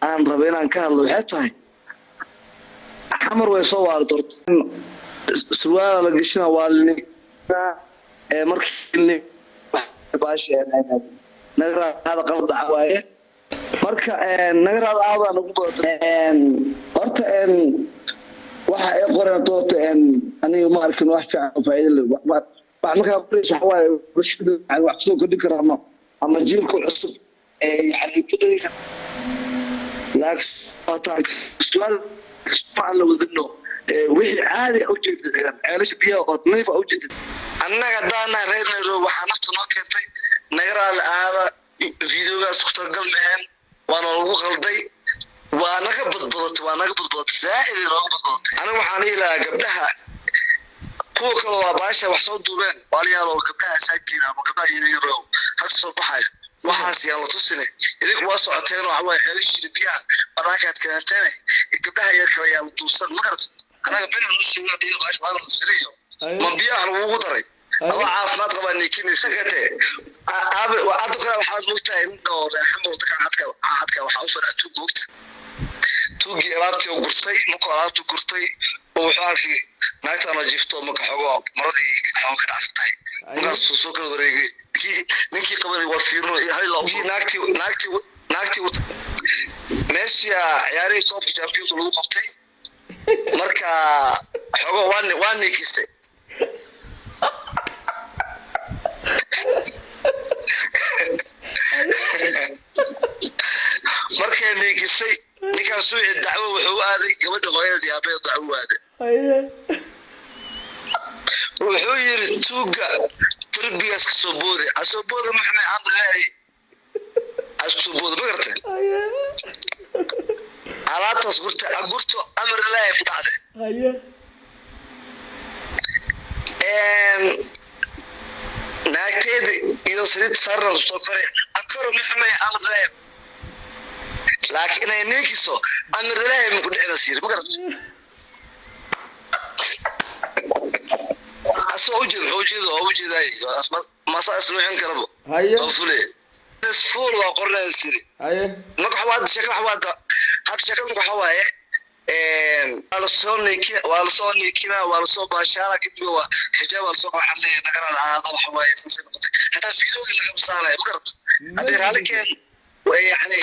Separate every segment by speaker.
Speaker 1: Aan rabo inaan ka hadlo waxay tahay Xamar way soo waali doorta, surwaala la gashina waa ee markii nagaraada qalad dhaca waaye. Marka nagaraada aadaa nagu badato horta. Waxa ay qoreen doorta aniga ma arkin wax fiican oo faa'iido leh. Wax markaa qoraysa waxa waaye bulshada wax kusoo kordhin kara ama jiilka cusub ee yani ku dari kara, laakiin aan la wadino wixii caadi u jeedid ceelasha biyaha oo nadiif u jeedid. Annaga haddaana reer Nairobi waxaa nafta noo keentay nagaraal aada videogaas ku talagal maheen, waana lagu qalday, waa naga badbadatay, waa naga badbadatay, zaaid ay nooga badbadatay. Aniga waxaan dhihi lahaa gabdhaha kuwa kale waa baasha wax soo duubeen waalyaal oo gabdhaha saakiina ama gabdhaha yaryar hadda soo baxayo, waxaas yaan la tusine. Idinku waa socoteen, waxa waaye ceelashii biyaha banaankaad keenteene, gabdhaha yar kale yaa la duubsan. Ma garat? Anaga beri noo sheegay dhihi baash waa la tusinayo, ma biyaha lagugu daray adoo caafimaad qabaa niikinaysa kate aabe hadda kale. Waxaad moogtahay nin oo reexan waddanka cadka cadka waxaa usoo dhaca tuug moogta. Tuuggii alaabtii oo gurtay, markuu alaabtii gurtay oo wuxuu arkay naagtaana jiifto, marka xogo maradii xooga ka dhacsan tahay, markaasuu soo kala wareegay. Ninkii qabanay waa fiirino hal naagtii naagtii meeshii ciyaarihii koobka championka lagu qabtay. Marka xogo waa niikisay. Markay niikisay ninkaan suuci dacwo wuxuu u aaday gabadha hooyadii aabaheed, dacwo u aaday. Wuxuu yiri tuuga derbigaas kasoo booday, asoo booda maxmay amrilahi askusoo booda, ma garatay? Alaabtaas gurta gurto amar ilaahi ku dhacday. Naagteeda iyo saliid saaran soo koray akaro maxmay amar ilaahi, laakiin inay ninkiso amar ilaahi ma ku dhicina yiri, ma garatay? Asoo ujeed wuxuu ujeeda waa ujeedaay masa isnuucin karabo oo fule fuul waa qornaa siri. Marka waxa hadda sheekada waxa hadda sheekada marka waxa waaye waa lasoo niikin, waa lasoo niikinaa, waa lasoo baashaala, kadib waa xijaab waa lasoo waxaa leeyahay nagara aada waxa waaye saasay noqotay. Hataa fiidoogi lagama saaraya, ma garata? Hadday raalli keen yani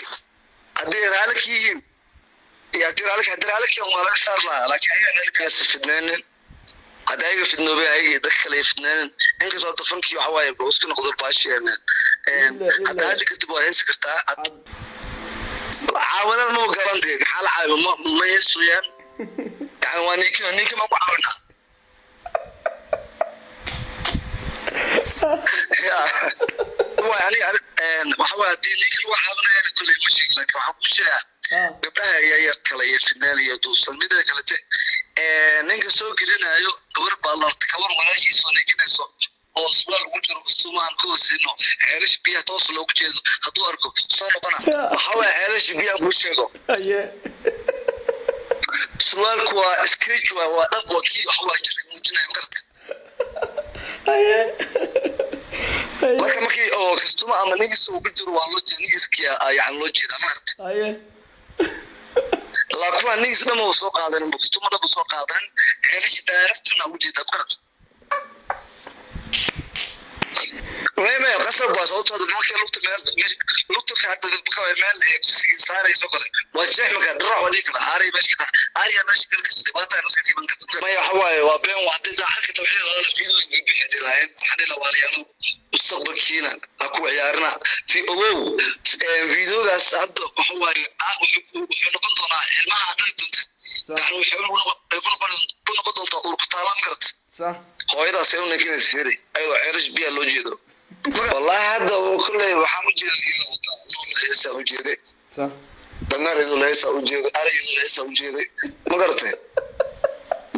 Speaker 1: hadday raalli ka yihiin iyo haddii raalli haddii raalli keen waa laga saar lahaa, laakiin ayaga raalli fidneenin. Hadda ayaga fidnoobay, ayaga dad kale ay fidneenin. Inkastoo hadda fankii waxa waaye isku noqdo baasheen, hadda hadda kadib waa heesi kartaa. Caawanada ma garan dee, maxaa la caawiyo? Ma heesuyaan yani waa ninki ninki ma ku caawinaa waxa waay haddii ninki lagu caawinayana kulley ma sheegi, laakiin waxaan ku sheegaa gabdhaha yaryar kale iyo fidneen iyo duusan. Mida kalete ninka soo gelinayo gabar baa larta gabar walaashiisoo nikinayso oo surwaal ugu jiro sumaan ka hoosino ceelasha biyaha toos loogu jeedo, hadduu arko soo noqona waxa waaya ceelasha biyaha kuu sheego. Surwaalku waa scratch, waa dhab, waa kii waxa waa jirka muujinaya, ma garata? Marka markii oo kastuma ama ninkiisa ugu jiro waa loo jeeda, ninkiiski yani loo jeedaa, ma garata? Laa kuwa ninkiis dhan uu soo qaadanin, kastuma dhan soo qaadanin, ceelasha directna ugu jeedaa, ma garata? Maya, qasab waa sababtoo markii lugta meel lugta ka hadda marka meel kursiga saarayso kale waa jeex, marka dharac waa dhihi kara aaray meesha ka aariya meesha galkasta dhibaata naska iman karta. Maya, waxa waaye waa been, waa haddii daacadka tawxiid la fiidooyinka bixi dhilaayeen. Waxaan dhihi lahaa walaalayaal, mustaqbalkiina ha ku ciyaarina fi ogow videogaas. Hadda waxa waaye wuxuu noqon doonaa ilmaha dhali doontid, yani waxay ku noqon doontaa uur ku taala, ma garata? Hooyadaas ay u ninkinaysa fiiri ayadoo ceelash biyaha loo jeedo. Wallahi hadda kulley waxaan u jeeday heesaa u jeeday, dameer iduu heesaa u jeeday, ari iduu heesaa u jeeday, ma garatay?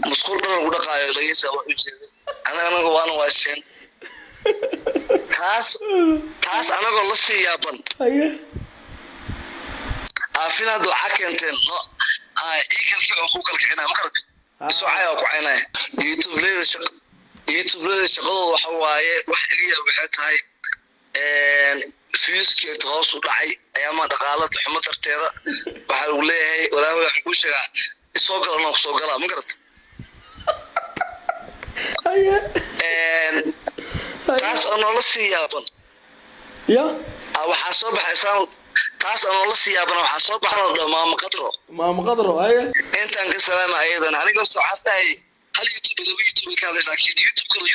Speaker 1: Musqul dhan lagu dhaqaayo laga heesaa waa u jeeday. Anaga waana waasheen taas anagoo la sii yaaban. Aafin hadda waxaa keenteen no ii kalkic oo ku kalkicinaya, ma garatay? Isoo cay oo ku caynaya youtube leeda shaqa youtube leeda shaqadooda waxa waaye wax iga yaab waxay tahay. Fiiskeed hoos u dhacay ayaama dhaqaalada xumo darteeda. Waxaa lagu leeyahay, walaahi waxaan kuu sheegaa, isoo gala anoo kusoo galaa, ma garat?
Speaker 2: Haye.
Speaker 1: Taas oo noola sii yaaban.
Speaker 2: Ya.
Speaker 1: Waxaa soo baxay islaan, taas oo noola sii yaaban, waxaa soo baxay oo dhaho Maama Qadro.
Speaker 2: Maama Qadro, haye.
Speaker 1: Intaan ka salaama ayadana. Aniga horta waxaas dhahay hal YouTube, laba YouTube ka hadlay, laakiin YouTube kale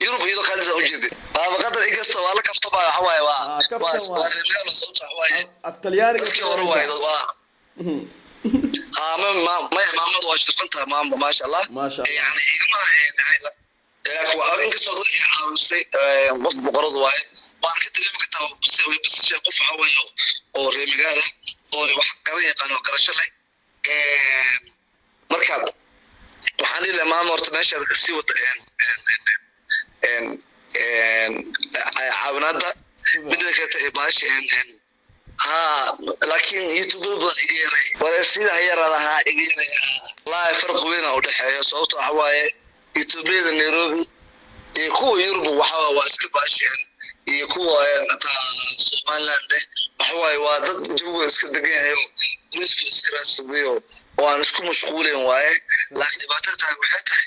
Speaker 1: Yurub iyadoo ka hadlaysa ujeedin. Maama Qadro inkasta waa la kaftama, waxa waaye waa
Speaker 2: kaftan.
Speaker 1: Waa
Speaker 2: waaye.
Speaker 1: Waa reer magaalo, sababta waxa waaye
Speaker 2: af Talyaaniga.
Speaker 1: Dadkii hore waaye dad waa ma ma maya, maamadu waa shirfantaha, maama, maasha Allah.
Speaker 2: Maasha Allah.
Speaker 1: Yani igama waa inkastoo dad ay caawisay, qof boqorad waaye, waan ka dareemi kartaa bise way bisishay. Qof waxa waaye oo reer magaal ah oo wax garan yaqaan oo garasho leh. Marka waxaan dhihi lahaa, maama, horta meeshaad kasii wada caawinaadda midda kale ee baasha ha, laakiin youtubada badan iga yaray, wareersida ha yaraada, ha iga yaray. Wallaahi farqi weyn aa u dhexeeya, sababta waxa waaye youtubeyada Nairobi iyo kuwa Yurub waxa waaye waa iska baasheen, iyo kuwa hataa Somaliland eh, waxa waaye waa dad jawgooda iska degan yahay oo bariiskooda iska raadsaday oo aan isku mashquulen waaye. Laakiin dhibaatada tahay waxay tahay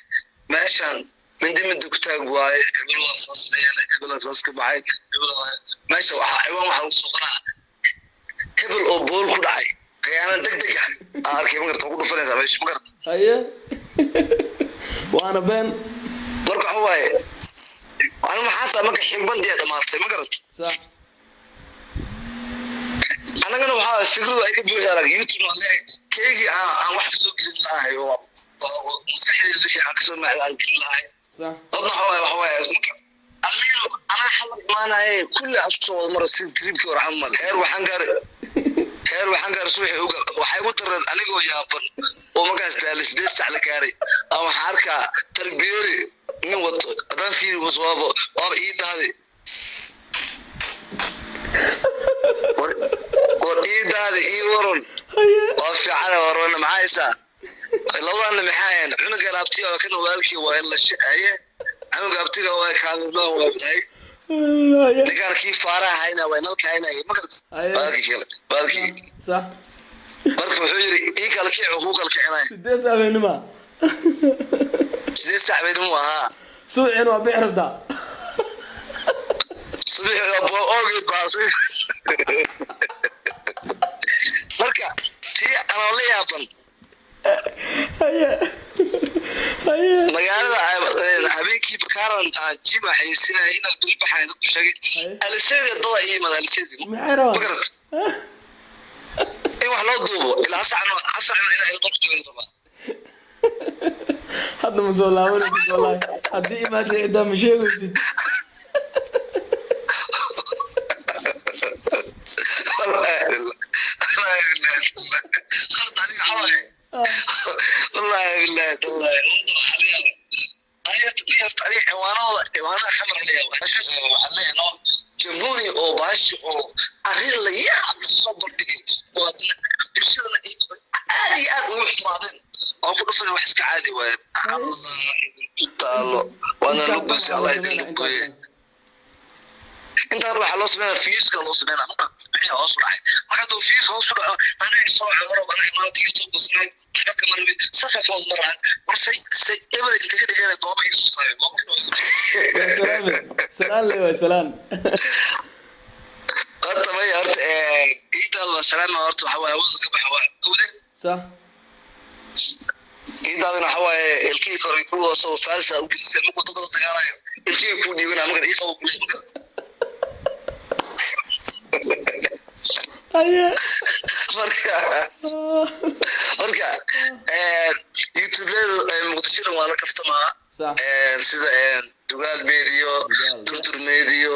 Speaker 1: meeshan mindi mindi ku taag waaye. Hebel waa saas la yeelay, hebel waa saas ka baxay, hebel waa meesha waxaa ciwaan waxaa lagu soo qoraa hebel oo bool ku dhacay, khiyaano deg deg ah aa arkay, ma garata? Waa ku dhufanaysaa meesha, ma garata?
Speaker 2: Haye, waana been.
Speaker 1: Marka waxa waaye anu maxaasa marka xigbandiya dhamaatay, ma garata?
Speaker 2: Sax.
Speaker 1: Annagana waxaa fikradu ay ka buuxda arag YouTube aan leeyahay, keygii aan wax kasoo gelin lahay oo maskaxdayda wixii aan kasoo macda aan gelin lahay.
Speaker 2: Sax.
Speaker 1: Dadna waxa waaye marka almiino anaa xamar imaanaye kulli aan isku soo wada mara sida tribkii hore camal. Heer waxaan gaaray subaxii uga waxay igu dareen anigoo yaaban oo markaas daalay, 8 sac la gaaray, aan waxaan arkaa tarbiyeeri nin wato. Haddaan fiiri was waaba ii daadi, war ii daadi, ii waran.
Speaker 2: Haye.
Speaker 1: Waa fiican, warwana, maxaa haysaa? Labadana maxaa hayan? Cunugan abtiga waa, kana walaalkii waa la haye, cunuga abtiga waa kaamilmaan waa dhahay.
Speaker 2: Haye.
Speaker 1: Ninkaan kii faaraha hayna waa nalka haynaya, ma garata?
Speaker 2: Haye.
Speaker 1: Baalkii kale, baalkii.
Speaker 2: Sax.
Speaker 1: Marka wuxuu yidhi ii kala kici, kuu kala kicinaya.
Speaker 2: 8 saac habeenima?
Speaker 1: 8 saac baynimo ahaa.
Speaker 2: Suucin waa bixi rabtaa.
Speaker 1: Subax oogeed baa subax. Marka tii anoo la yaaban
Speaker 2: Haye, haye.
Speaker 1: Magaalada habeenkii bakaaran aan jima xayeysinaya inaan beri baxayo dadku sheegay.
Speaker 2: Haye.
Speaker 1: Aliseedi dada ii yimaada, aliseedi.
Speaker 2: Maxay
Speaker 1: Ma
Speaker 2: rabaan?
Speaker 1: garat in wax loo duubo ilaa hasacno hasacno ilaa ilmo ku joogan rabaa.
Speaker 2: Hadda ma soo laabanaysid, wallahi haddii imaatay ciddaa ma sheegaysid.
Speaker 1: Wallaahi wallaahi billahi, horta aniga waxaa waaye, wallaahi billahi tallahi, ummadda waxaa la yaabay aniga horta aniga ciwaanada xamar la yaabay. Waxaan leeyahay no jamhuuri oo baashi oo arrin la yaab la soo bandhigay oo haddana bulshadana ay aad iyo aad ugu xumaadeen oo ku dhufan, wax iska caadi waaye taalo waana lugoysa, Allah idin lugooye. Intaan waxaa loo sameynaa fiiska loo sameynaa, marka wixii hoos u dhacay, marka hadduu fiis hoos u dhaco, aniga soo cumaro, aniga maanta iisoo gosnay, waxba kama rabi, safarkooda ma rahan. War say eber inta ka dhigana gooma ii soo saaray gooma.
Speaker 2: Salaame, salaan le waay, salaan.
Speaker 1: Horta maya, horta iidaada waa salaama. Horta waxa waaye hawada ka baxa waa kowde.
Speaker 2: Sax.
Speaker 1: Iidaadana waxa waaye ilkihii kore kuwa hoose faalsa u gelisay, markuu dadka la dagaalayo ilkihii kuu dhiibanaa, marka ii qabo kuley, marka.
Speaker 2: Haye.
Speaker 1: Marka youtubeyada Muqdishona waa la kaftamaa.
Speaker 2: Sax.
Speaker 1: Sida Dugaal Medio.
Speaker 2: Dugaal.
Speaker 1: Durdur Medio,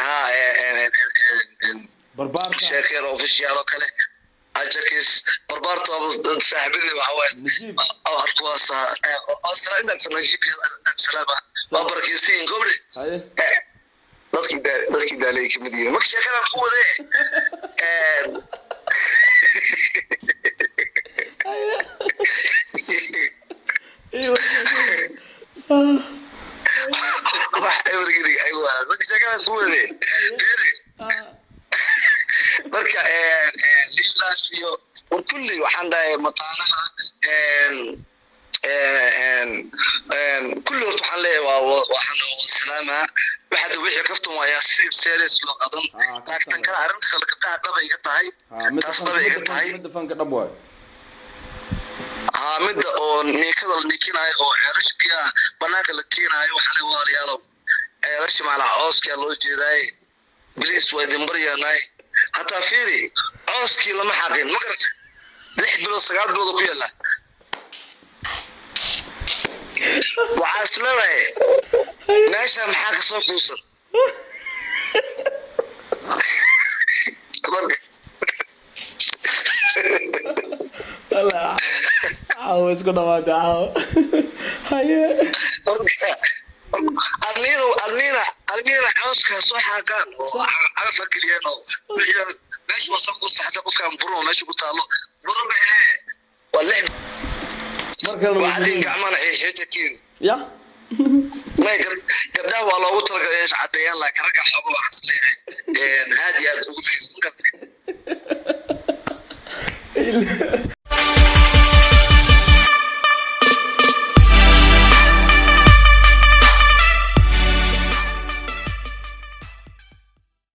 Speaker 1: ha.
Speaker 2: Barbaarka.
Speaker 1: Sheekeer Official oo kale, Ajakis, Barbaarta waaba dad saaxiibadii waxa waaye.
Speaker 2: Najiib.
Speaker 1: Kuwaas Najiib salaama, waa barakeysiin gobdhe.
Speaker 2: Haye.
Speaker 1: Dadkii daalay kamid yihiin. Marka sheekadan ku wadee
Speaker 2: Haye. Iyo
Speaker 1: wax evergiri ay waa. Marka sheekadan ku wadee Lilaaf iyo war kulli waxaan dhahay mataanaha kulli. Horta waxaan leeyahay waa waxaan salaamaa waxaad wixii kaftan waayaa si serious loo qadan.
Speaker 2: Ah,
Speaker 1: laakiin tan kale, arrinta kale, gabdhaha dhaba iga tahay.
Speaker 2: Ha, midda
Speaker 1: Taas
Speaker 2: fanka,
Speaker 1: dhaba iga
Speaker 2: midda
Speaker 1: tahay.
Speaker 2: fanka, midda fanka dhab waayo.
Speaker 1: Haa, midda oo niikada la niikinayo oo ceelasha biyaha banaanka la keenaayo, waxaan leeyahay walaalayaalow, ceelasha macnaa cooskaa loo jeedaaye, please, waa idin baryaanaay. Hataa fiiri, cooskii lama xaqin, ma garata? 6 bilood, 9 bilood oo ku yaalla, waxaa is leedahay meesha maxaa kasoo kuusan? Marka
Speaker 2: Wallah, caawa isku dhamaatay caawa. Haye.
Speaker 1: Marka almiina, almiina, almiina, cooska soo xaaqaan oo cagaf ha geliyeen oo wixii meesha waa soo kuusan. Xataa qofkaan buro meesha ku taalo buro ma ahee, waa 6.
Speaker 2: Mar kalena way
Speaker 1: Waxaad
Speaker 2: muhiim.
Speaker 1: Gacmana xiixitakiin.
Speaker 2: Ya.
Speaker 1: May, gabdhaha waa loogu talagalay inay iscadeeyaan, laakiin ragga xooga waxaan is leeyahay aad iyo aad ugu muhiim, ma gartay?